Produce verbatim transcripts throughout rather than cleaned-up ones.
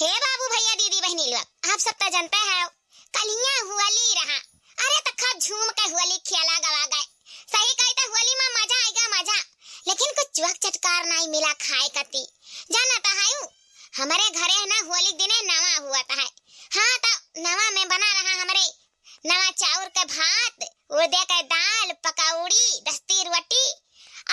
ए बाबू, भइया, दीदी, बहिनी लोग, आप सब त जनते हौ, कलिया होली रहा। अरे, त खूब झूम के होली खेला गवा गए। सही कही त होली मा मजा आइगा, मजा। लेकिन कुछ चुअक चटकार नाई मिला खाए कती। जानत हौ, हमरे घरे है ना, होली के दिने नवा होत है। हाँ, त नवा में बना रहा हमरे नवा चाउर के भात, उड़दे के दाल, पकौड़ी, दस्ती रोटी,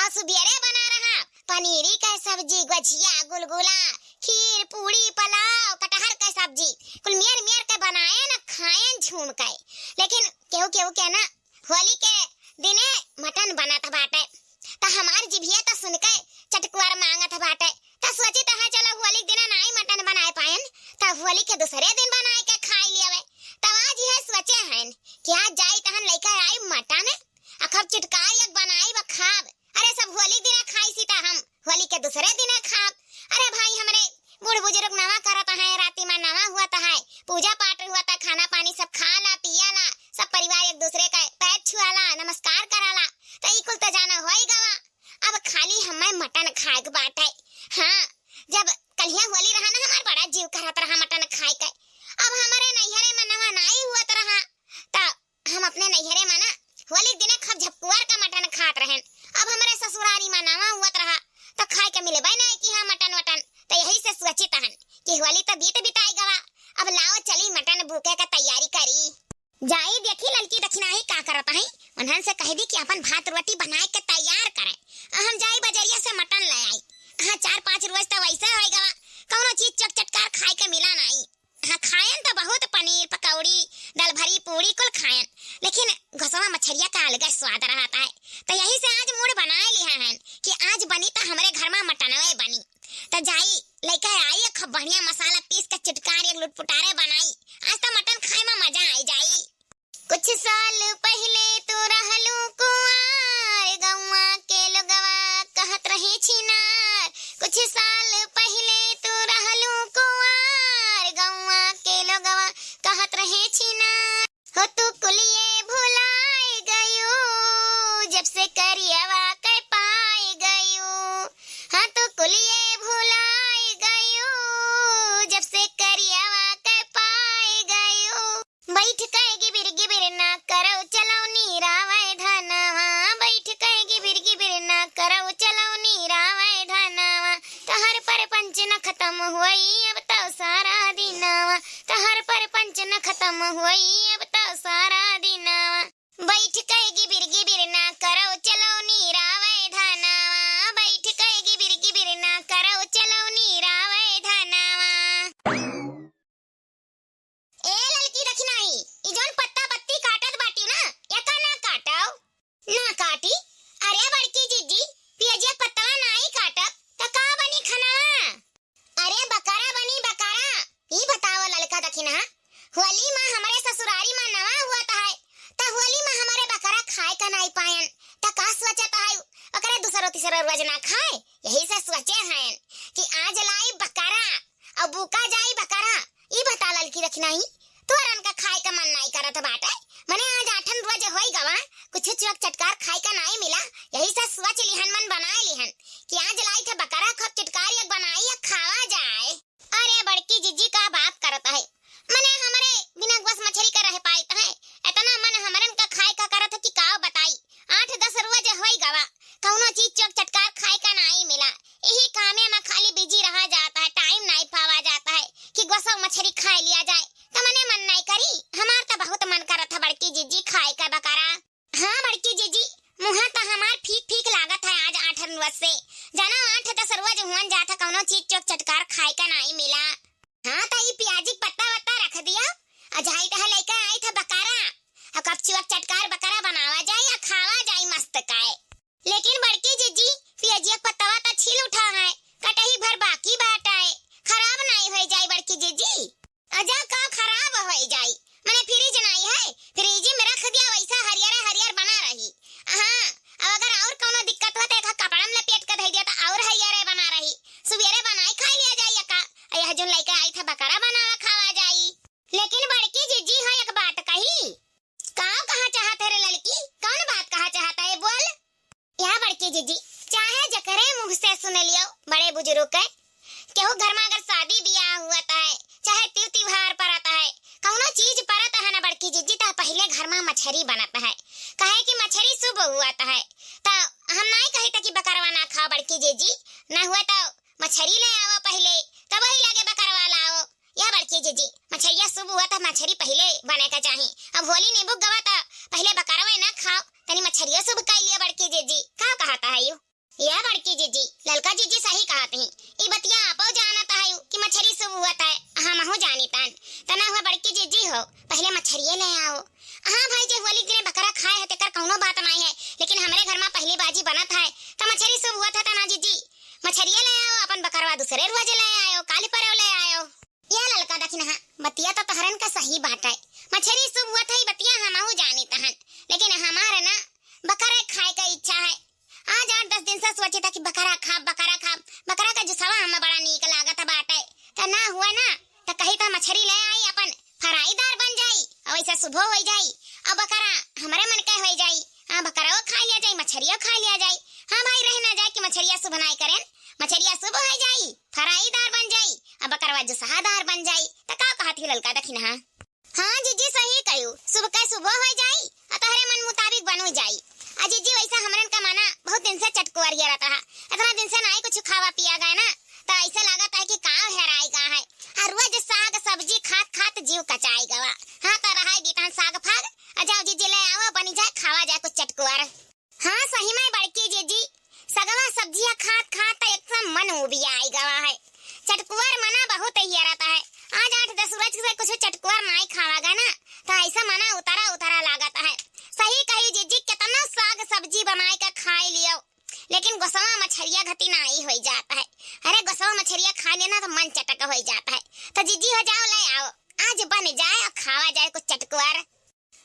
अउ सुबेरे बना रहा पनीरी के सब्जी, गुझिया, गुलगुला, खीर, पूड़ी, पुलाव, कटहर के सब्जी, कुल मेर मेर के बनाएन, खाएन झूम के। लेकिन केहू केहू के ना होली के दिने मटन बनत बाटे, त हमार जिभिया त सुन के चटकुआर मांगत बाटे। त सोचित है, चलो, होली के दिने नाई मटन बनाए पाएन, त होली के दूसरे दिन बनाए के खाई लेवे। त आज यह सोचे हन कि आज जाई तहन लइके आई मटन, आ खूब चटकार एक बनाई बा खाब। अरे, सब होली के दिने खाई सी, त हम होली के दूसरे दिने खाब। अरे भाई, हमरे बूढ़ बुजुर्ग नवा करत है, राती मा नवा होत है, पूजा पाठ होत है, खाना पानी सब खाला, पियाला, सब परिवार एक दूसरे का पैर छुआला, नमस्कार कराला, त ई कुल त जाना होई गवा। अब खाली हमें मटन खाए के बाटे। हाँ, जब कलिया होली रहा ना, हमार बड़ा जीव करत रहा मटन खाए के। अब हमरे नैहरे मा नवा नाई होत रहा, त हम अपने नैहरे मा ना होली के दिने खूब झपकुआर का मटन खात रहेन। अब हमरे ससुरारी मा नवा होत रहा, त खाए के मिलबे नाई कि हाँ मटन वटन। त यही से सोचित हन कि होली त बीत बिताई गवा, अब लाओ चली मटन भूके के तैयारी करी। जाई देखी ललकी दखिनाही का करत हई, उन्हन से कह दी कि अपन भात रोटी बनाए के तैयार करें, आ हम जाई बजरिया से मटन ले आई। हाँ, चार पाँच रोज त वैसे होई गवा, कौनो चीज चुअक चटकार खाए के मिला नाई। हाँ, खाएन त बहुत पनीर, पकौड़ी, दाल भरी, पूड़ी कुल खाएन, लेकिन गोसवा मछरिया का अलगे स्वाद रहत है। त यही से आज मूड बनाए लिहा हन कि आज बनी त हमरे घर मा मटनवे बनी। त जाई लइके आई खूब बढ़िया मसाला पीस के चटकार एक लुटपुटारे बनाई। आज त मटन खाए मा मजा आई जाई। कुछ साल पहिले तू रहलू कुआर, गौवा के लोगवा कहत रहे छिनार। कुछ साल पहिले तू रहलू कुआर, गौवा के लोगवा कहत रहे छिनार। हो तू कुलिये भुलाए गयू, जब से करियवा के पाए गयू। हाँ, तू कुलिये भुलाए गयू, जब से करियवा के पाए गयू। बैठ के गिबिर गिबिर ना करौ चलौनी रावै धनवा, बैठ के गिबिर गिबिर ना करौ चलौनी रावै धनवा। तहर परपंच न खतम होई अब तौ सारा दिनवा, तहर परपंच न खतम होई अब तौ सारा दिनवा। बैठ के गिबिर गिबिर ना करौ चलौनी रावै धनवा, बैठ के गिबिर गिबिर ना करौ चलौनी रावै धनवा। ए ललकी दखिनाही, ई जौन पत्ता पत्ती काटत बाटी ना, एका ना काटौ। ना काटी? अरे बड़की जिज्जी, पियजिया पत्तवा नाई काटब, त का बनी खनवा? अरे बकरा बनी बकरा। ई बताओ ललका दखिनहा, होली मा हमरे ससुरारी मा नवा होत है, त होली मा हमरे बकरा खाए का नाई पायन, त का सोचत है, ओकरे दूसरो तीसरो रोज ना खाए? यही से सोचे हैं कि आज लाई बकरा, अब बुका जाई बकरा। ई बता ललकी दखिनही, तोरन का खाए का मन नाई करत बाटे? मने आज आठन रोज होई गवा, कुछ चुअक चटकार खाए का नाई मिला, यही से सोच लिहन, मन बनाए लिहन कि आज लाई थे बकरा, खूब चटकार एक बनाई या खावा जाए। अरे बड़की जिज्जी का बात करत है, मने हमरे बिना गोस मछरी का रह पाइत है, इतना मन हमरन का खाए का करत है कि काव बताई। आठ दस रोज होई गवा, कौनो चीज चुअक चटकार खाए का नाई मिला। यही कामे मा खाली busy रहा जाता है, time नाई पावा जाता है कि गोसौ मछरी खाए लिया जाए। त मने मन नाई करी, हमार त बहुत मन करत है बड़की जिज्जी खाए का बकरा। हाँ बड़की जिज्जी, मुहा त हमार फीक फीक लागत है आज आठन रोज से। जाना आठ दस रोज हुअन जात है, कौनो चीज चुअक चटकार खाए का नाई मिला। हाँ त ई पियाजी के पत्ता वत्ता रख दिया, आ जाई त लइके आई थे बकरा, आ खूब चुअक चटकार बकरा बनावा जाई, आ खावा जाई मस्त काए। लेकिन बड़की जिज्जी, पियजिया के पत्तवा त छील उठा है, कटही भर बाकी बाटे, खराब नाई होई जाई बड़की जिज्जी। अजा का खराब होई जाई, मने fridge नाई है, fridge मा रख दिया, वैसा हरियर हरियर बना रही। हाँ, अब अगर और कौनो दिक्कत हो त एक कपड़ा मा लपेट के धई दिया त और हरियर बना रही, सुबेरे बनाई खाई लिया जाई एका। यह जौन लइके आई थे बकरा बनावा खावा जाई। लेकिन बड़की जिज्जी हो एक बात कही। का कहा चाहत है रे ललकी? कौन बात कहा चाहत है, बोल। या बड़की जिज्जी, चाहे जकरे मुँह से सुन लियो बड़े बुजुर्ग के, केहू घर मा अगर शादी बियाह हुआ त है, तिउ तिउहार परत है, कउनो चीज परत है ना बड़की जिज्जी, त पहिले घर मा मछरी बनत है, काहे कि मछरी शुभ हुवत है। त हम नाई कहित कि बकरवा ना खाओ बड़की जिज्जी, ना हुआ त मछरी ले आओ पहिले, तब वही लागे बकरवा लाओ। या बड़की जिज्जी, मछरिया शुभ हुवत है, मछरी पहिले बने का चाही। अब होली निबुक गवा त पहिले बकरवा ना खाओ, तनी मछरिया शुभ कइ लिया बड़की जिज्जी। का कहत है यू? या बड़की जिज्जी, ललका जिज्जी सही कहत ही। ई बतिया आपो जानत है कि मछरी शुभ हुवत है, हमहू जानितन। त ना हुआ बड़की जिज्जी हो, पहिले मछरिये ले आओ। हाँ भाई, जे होली के दिने बकरा खाए है तेकर कउनो बात नाई है, लेकिन हमरे घर मा पहली बाजी बनत है, त मछरी शुभ हुवत है त ना जिज्जी, मछरिये ले आओ, अपन बकरवा दूसरे रोज ले आयो, काली परव ले आयो। या ललका दखिनहा, बतिया त तहरन का सही बाटै। मछरी शुभ हुवत है, बतिया हमहू जानित हन, लेकिन हमार ना बकरा खाए का इच्छा है। आज आठ दस दिन से सोचित है कि बकरा खाब, बकरा खाब, बकरा का जुसवा हमें बड़ा नीक लागत बाटै। त ना हुआ ना, त कही त मछरी ले आई, अपन फराईदार बन जाई, अउ वैसे शुभो होइ जाई, अउ बकरा हमरे मन के होइ जाई। हाँ, बकरवो खाइ लिया जाई, मछरियो खाइ लिया जाई। हाँ भाई, रह ना जाए कि मछरिया शुभ नाई करेन, मछरिया शुभ होइ जाई, फराईदार बन जाई, अउ बकरवा जुसहादार बन जाई। त का कहत ही ललका दखिनहा? हाँ जिज्जी, सही कहियो, शुभ के शुभो होइ जाई, अउ तोहरे मन मुताबिक बनो जाई। अ जिज्जी, वैसे हमरन का मना बहुत दिन से चटकुअर हियरत रहा, इतना दिन से नाई कुछ खावा पिया गए ना, त ऐसे लागत है कि काव हेराई गा है। अ रोज साग सब्जी खात खात जीव कचाई गवा। हाँ, त रहाई दीतहन साग फाग, अ जाओ जिज्जी ले आओ, बनी जाए, खावा जाए कुछ चटकुअर। हाँ, सही में बड़की जिज्जी, सगवा सब्जिया खात खात त एकदम मन उबियाई गवा है। चटकुअर मना बहुत हियरत है। आज आठ दस रोज से कुछ चटकुअर नाई खावा गा ना, त ऐसा मना उतरा उतरा लागत है। सही कही जिज्जी, केतना साग सब्जी बनाई के खाई लियो, लेकिन गोसवा मछरिया घती नाई होइ जात है। अरे गोसवा मछरिया खाइ लेना त मन चटक होइ जात है। त जिज्जी हो जाओ, ले आओ, आज बन जाए अउ खावा जाए कुछ चटकुअर।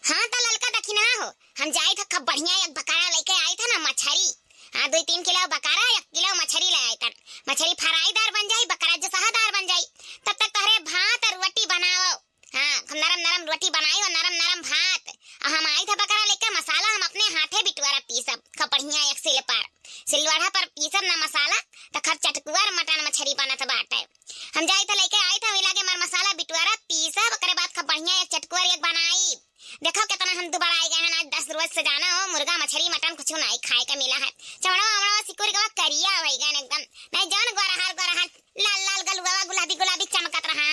हाँ, त ललका दखिनहा हो, हम जाइत ह खूब बढ़िया एक बकरा लइके आइत ह ना मछरी। हाँ, दुइ तीन किलो बकरा, एक किलो मछरी ले आइत हन। मछरी फराईदार बन जाई, बकरा जुसहादार बन जाई। तब तक तोहरे भात अउ रोटी बनाओ। हाँ, हम नरम नरम रोटी बनाई अउ नरम नरम भात। अउ हम आइत ह बकरा लइके, मसाला हम अपने हाथे बिटुआरा पीसब, खूब बढ़िया एक सिल पर, सिलवढ़ा पर पीसब ना मसाला, त खूब चटकुअर मटन मछरी बनत बाटै। हम जाइत ह लइके आइत ह, वही लागे मर मसाला बिटुआरा पीसब, ओकरे बाद खूब बढ़िया एक चटकुअर एक बनाई। देखो केतना हम दुबराए गए हन, आज दस रोज से जाना हो, मुर्गा, मछरी, मटन कुछ नाई खाए के मिला है। चमड़वा, अमड़वा, सिकुड़ गवा, करिया होइ गए एकदम। नाई जौन गोरहर, गोरहर, लाल, लाल गलुआ, गुलाबी, गुलाबी चमकत रहा।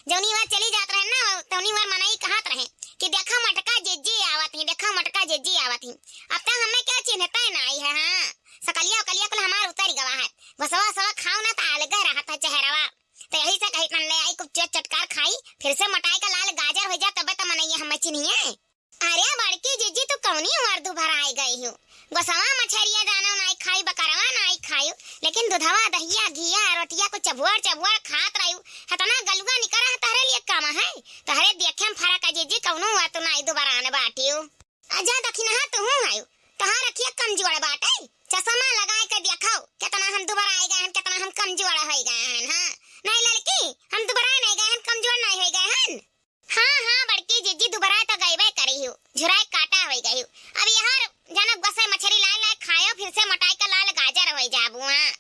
जौनी ओर चली जात रहे ना, तौनी ओर मनई कहत रहे कि देखो मोटका जिज्जी आवत ही, देखो मोटका जिज्जी आवत ही। अब त हमें केउ चिन्हतै नाई है, हाँ। सकलिया उकलिया कुल हमार उतरि गवा है। गोसवा सवा खाओ ना त अलगे रहत है चेहरवा। त यही से कही तन ले आई, खूब चट चटकार खाई, फिर से मोटाई का लाल गाजर होइ जा, तबे त मनइया हमें चिन्हिए। अरे बड़की जिज्जी, तू कौनी ओर दुबराए गई हो? गोसवा मछरिया जानो नाई खाई, बकरवा नाई खाई, लेकिन दुधवा, दहिया, घिया, रोटिया को चबुअर चबुअर खात रही। हतना गलुआ निकरा है, तहरे लिए कम है? तहरे देखे में फरक है जिज्जी, कौनो ओर तू नाई दुबरान बाटी हो। अजा दखिनहा तुहूँ आयो, तहार अखिया कमजोर बाटे, चश्मा लगाए के देखो, केतना हम दुबराए गए हन, केतना हम कमजोर होइ गए हन। हाँ, नाई ललकी, हम दुबराए नाई गए हन, कमजोर नाई होइ गए हन। हाँ, हाँ, बड़की जिज्जी, दुबराए त गइबे करी हूँ, झुराए काटा होइ गई हूँ। अब यहाँ जनक गोसाई मछरी लाए लाए खायो, फिर से मोटाई का लाल गाजर होइ जाबू। हाँ,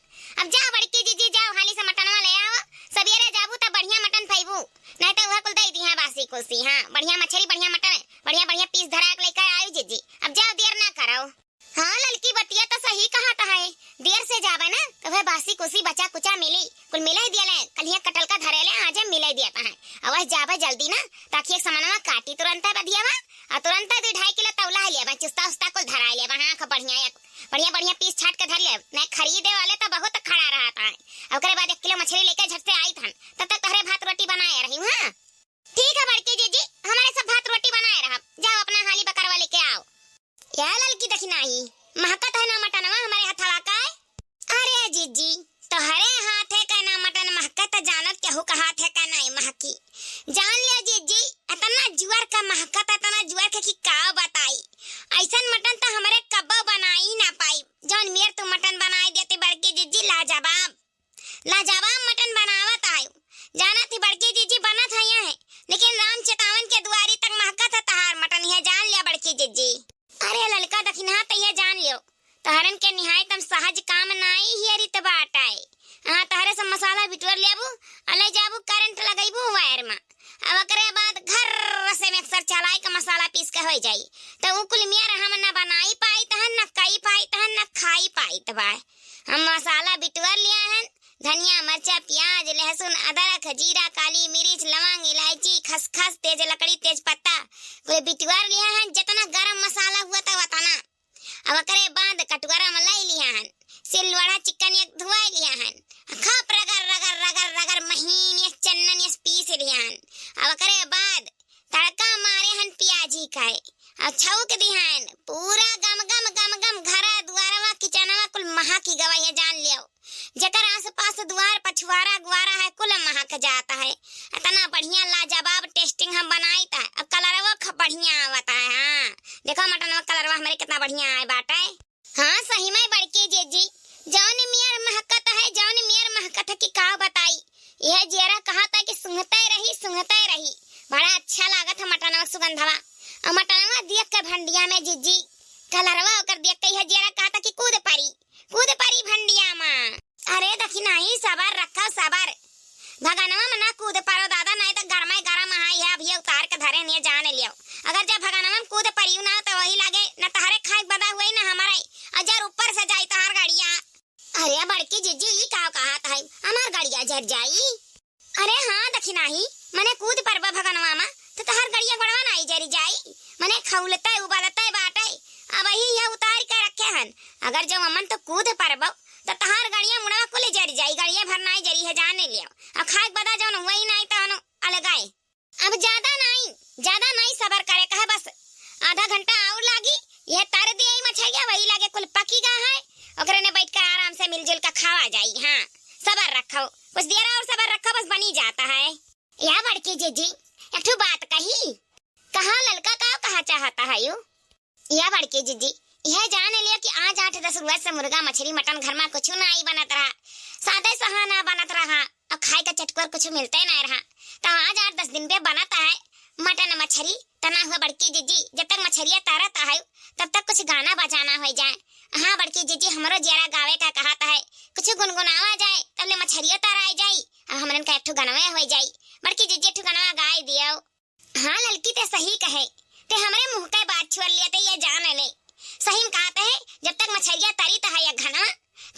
अब जाओ बड़की जिज्जी, जाओ हाली से मटनवा ले आओ, सबेरे जाबू त बढ़िया मटन पइबू, नाई त उहे कुल दे दिहा बासी कुसी। हाँ, बढ़िया मछरी, बढ़िया मटन, बढ़िया बढ़िया पीस धरा के लेकर आयो जिज्जी, अब जाओ, देर ना करो। हाँ, ललकी बतिया त सही कहत है, देर से जाबे ना, त उहे बासी कुसी बचा कुचा मिली, कुल मिलइ दिया ले, कलिया कटल का धरे ले, आजे मिलइ दिया त है। अब जाबे जल्दी ना, ताकि एक समनवा काटी तुरंत है बधियावा, अउ तुरंत है दुइ ढाई किलो तौला है लेबे, चुस्ता उस्ता कुल धराए लेबे। हाँ, खूब बढ़िया एक, बढ़िया बढ़िया पीस छाट के धर ले, नहीं खरीदे वाले त बहुत खड़ा रहत है। अउ ओकरे बाद एक किलो मछरी लेके झट से आइत हन, तब तक तोहरे भात रोटी बनाए रही हूँ। हाँ, ठीक है बड़की जिज्जी, हमरे सब भात रोटी बनाए रहब, जाओ अपना हाली बकरवा लेके आओ। या ललकी दखिनहा, महकत है ना मटनवा हमरे हथवा का? अरे जिज्जी, तोहरे हाथे का ना मटन महके त जानत केहू का हाथे का नाई महकी। जान लिया जिज्जी, इतना जुअर का महकत, इतना जुअर के कि का बताई। अइसन मटन त हमरे कब्बो बनाई ना पाई, जौन मेर तू मटन बनाए देती बड़की जिज्जी, लाजवाब। लाजवाब मटन बनावत आयो। जानत ही बड़की जिज्जी बनत है यहाँ, लेकिन राम चेतावन के दुआरी तक महकत है तहार मटन, यह जान लिया बड़की जिज्जी। अरे ललका दखिनहा, त यह जान लियो, तहरन के निहायत हम सहज काम नाई हियरित बाटै। हाँ, तहरे सब मसाला बिटोर लेबू, अ ले जाबू करंट लगैबू वायर मा। जाई। त उ कुल मेर हम न बनाई पाइत हन, न कई पाइत हन, न खाई पाइत बा। हम मसाला बिटुअर लिया हन, धनिया, मरचा, प्याज, लहसुन, अदरक, जीरा, काली मिर्च, लवंग, इलायची, खसखस, तेज लकड़ी, तेज पत्ता, कुल बिटुअर लिया हन। जतना गरम मसाला हुआ त वतना। अब ओकरे बाद कटुअरा में लई लिया हन, सिल लोढ़ा चिक्कन एक धुआई लिया हन, खूब रगड़, रगड़, रगड़, रगड़ महीन यस चन्नन यस पीस लिया हन। अब ओकरे बाद तड़का मारे हन पियाजी का, अउ छौंक दिहन, पूरा गम गम गम गम घरा दुआरवा किचनवा कुल महकी गवा है, जान लियो। जेकर आसपास दुआर पछुआरा गुआरा है, कुल महक जात है। इतना बढ़िया लाजवाब tasting हम बनाइत है। अब कलरवा ख-, बढ़िया आवत है। हाँ, देखो मटनवा कलरवा हमरे कितना बढ़िया आए बाटे। हाँ, सही में बड़की जिज्जी, जौन मेर महकत है, जौन मेर महकत है कि का बताई। यह जियरा कहत है कि सूंघते रही, सूंघते रही। बड़ा अच्छा लागत है मटनवा सुगंधवा। अउ मटनवा देख के भंडिया में जिज्जी, कलरवा ओकर देख के यह जियरा कहत है कि कूद परी, कूद परी भंडिया में। अरे दखिनही, सबर रखो, सबर। भगनवा में ना कूद परो दादा, नाहीं त गरमाई गरम है, यह अभी उतार के धरे नहीं, जान लियो। अगर जब भगनवा में कूद परियो ना, त वही लागे, न तहरे खाए बदा हुई, न हमरे। अउ जर ऊपर से जाई तोहार गड़िया। अरे बड़की जिज्जी, ई का कहत है, हमार गड़िया जर जाई? अरे हाँ दखिनही, मने कूद परबा भगनवा मा, त तोहार गड़िया गोड़वा नाई जरी जाई, मने खौलते उबलते बाटे, अबही यह उतार के रखे हन। अगर जब अमन तो कूद परबो, त तोहार गड़िया मुड़वा कुल जरी जाई, गड़िया भर नाई जरी है, जाने लियो। अब खाए के बदा जौन हुआ ही नाई त अनु अलगाए। अब ज्यादा नाई, ज्यादा नाई सबर करे कहे, बस आधा घंटा और लागी, यह तर दिए मछरिया, वही लागे कुल पकी गा है, ओकरे ने बैठ के आराम से मिलजुल के खावा जाई। हाँ, सबर रखो, कुछ देर और सबर रखो, बस बनी जाता है। या बड़की जिज्जी, एक ठो बात कही। कहा ललका, का कहा चाहता है यू? या बड़की जिज्जी, यह जान लियो कि आज आठ दस रोज से मुर्गा, मछरी, मटन घर मा कुछ नाई बनत रहा, सादे सहाना बनत रहा, अउ खाए का चटकोर कुछ मिलते नाई रहा, त आज आठ दस दिन पे बनत है मटन मछरी। त ना हुआ बड़की जिज्जी, जब तक मछरिया तरत है, तब तक कुछ गाना बजाना हो जाए। हाँ बड़की जिज्जी, हमरो जियरा गावे का कहत है, कुछ गुनगुनावा जाए, तब ले मछरिया तराई जाई, अउ हमरन का एक ठो गनवा हो जाई। बड़की जिज्जी, एक ठो गनवा गाई दियो। हाँ ललकी, ते सही कहे, ते हमरे मुँह के बात छुअर लिया, ते ये जान ले। सही में कहत है, जब तक मछरिया तरी त है एक घनवा,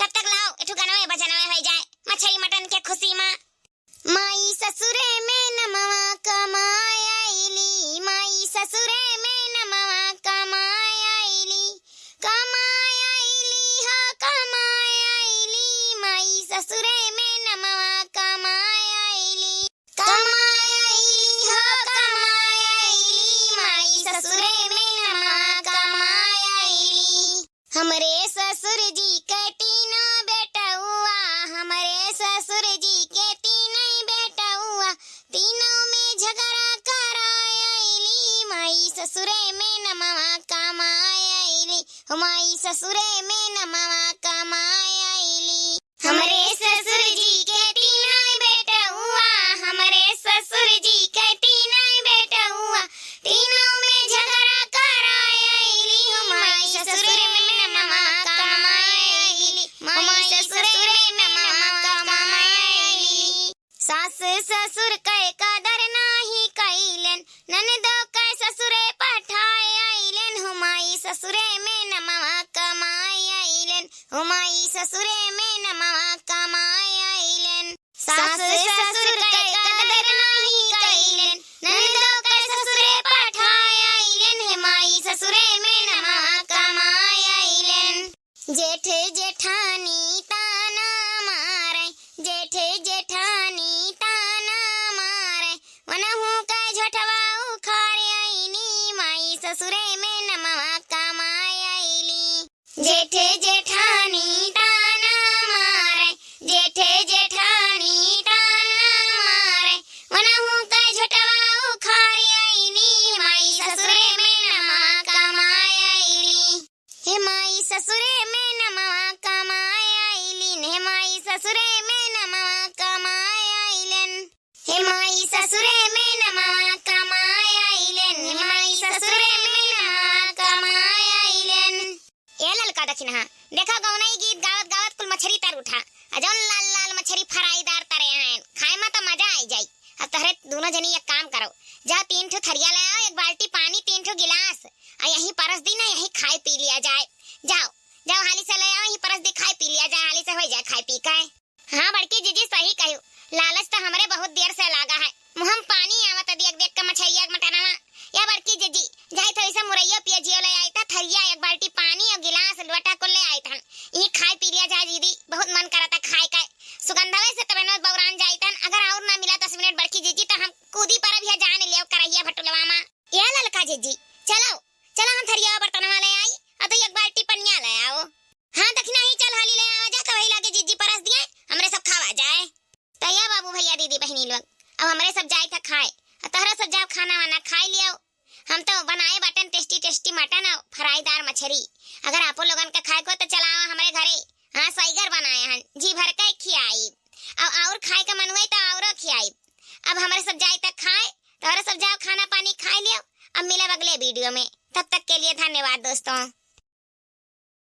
तब तक लाओ, एक ठो गनवा बजनवा हो जाए, मछरी मटन के खुशी मा। माई ससुरे में नमवा कमाए आइली, माई ससुरे में नमवा कमाए आइली, कमाए आइली हो कमाए आइली, माई ससुरे में नमवा कमाए आइली, कमाए आइली हो कमाए आइली, माई ससुरे में नमवा कमाए आइली। हमरे ससुर जी के तीनों बेटउआ, हमरे ससुर जी के तीनों बेटउआ, तीनों में झगड़ा कराए आइली, माई ससुरे में नमवा कमाए आइली, हो माई ससुरे में नमवा कमाए आइली। हमरे ससुर जी के तीनों बेटउआ, हमरे ससुर जी के तीनों बेटउआ, तीनों में झगड़ा कराए आइली, हो माई ससुर में नमवा कमाए आइली, माई ससुर में नमवा कमाए आइली। सास ससुर के कदर नाही कइलेन, ननदो के ससुरे पठाए आइलेन, हो माई ससुरे में नमवा कमाए आइलेन, हो माई ससुरे में नमवा कमाए आइलेन। सास ससुर के कदर नाही कइलेन, ननदो के ससुरे पठाए आइलेन, हे माई ससुरे में नमवा कमाए आइलेन। जेठ जेठानी ताना मारे, जेठ जेठानी ताना मारे, वनहु के झोटवा उखारे आइनी, माई ससुरे में नमवा कमाए आइली। जेठ जेठानी ताना मारे, जेठ जेठानी ताना मारे, वनहु के झोटवा उखारे आइनी, माई ससुरे में नमवा कमाए आइली। हे माई ससुरे में नमवा कमाए आइलिन, हे माई ससुरे में नमवा कमाए आइलेन। हे माई ससुरे में नमवा कमाए आइलेन, हे माई ससुरे में नमवा कमाए आइलेन। ए ललका दखिनहा, देखा गौनई गीत गावत गावत कुल मछरी तर उठा। आ जौन लाल लाल मछरी फराईदार तरे हैं, खाए में तो मजा आई जाई। अब तोहरे दोनों जनी एक काम करो, जाओ, तीन ठो थरिया ले आओ, एक बाल्टी पानी, तीन ठो गिलास, आ यहीं परस दी ना, यहीं खाए पी लिया जाए। जाओ, जाओ, हाली से ले आओ, यहीं परस दी, खाए पी लिया जाए, हाली से हो जाए खाए पी के। हाँ बड़की जीजी, सही कहू, लालच तो हमरे बहुत देर से लागा है, मुँह में पानी आवत देख देख के मछरिया के मटनवा। या बड़की जीजी, जाई थोड़ी सा मुरैया पियाजियो ले आई था, थरिया एक बाल्टी पानी और गिलास लोटा को ले आई थन, ये खाए पी लिया जाए दीदी, बहुत मन करता खाए का। सुगंधवे से तबे न बौरान जाई थन, अगर और ना मिला दस मिनट बड़की जीजी तो हम कूदी पर भी जान लियो करैया भटुलवा मा। या ललका जीजी, चलो, चलो हम थरिया बर्तनवा ले आई, और तो एक बाल्टी पनिया ले आओ। हाँ दखिना ही चल हाली ले आवा जा, तो वही लागे जीजी परस दिए, हमरे सब खावा जाए। तैया बाबू भैया दीदी बहिनी लोग, अब हमरे सब जाए था खाए, और तोहरा सब जाओ खाना वाना खाए लियो। हम तो बनाए बाटन टेस्टी टेस्टी मटन और फ्राईदार मछरी। अगर आपो लोगन के खाए को तो चलावा हमरे घरे, हाँ सैगर बनाए हन, जी भर के खियाई। अब और खाए का मन हुए तो औरो खियाई। अब हमरे सब जाए तक खाए, तोहरा सब जाओ खाना पानी खाए लियो। अब मिलब अगले वीडियो में, तब तक के लिए धन्यवाद दोस्तों।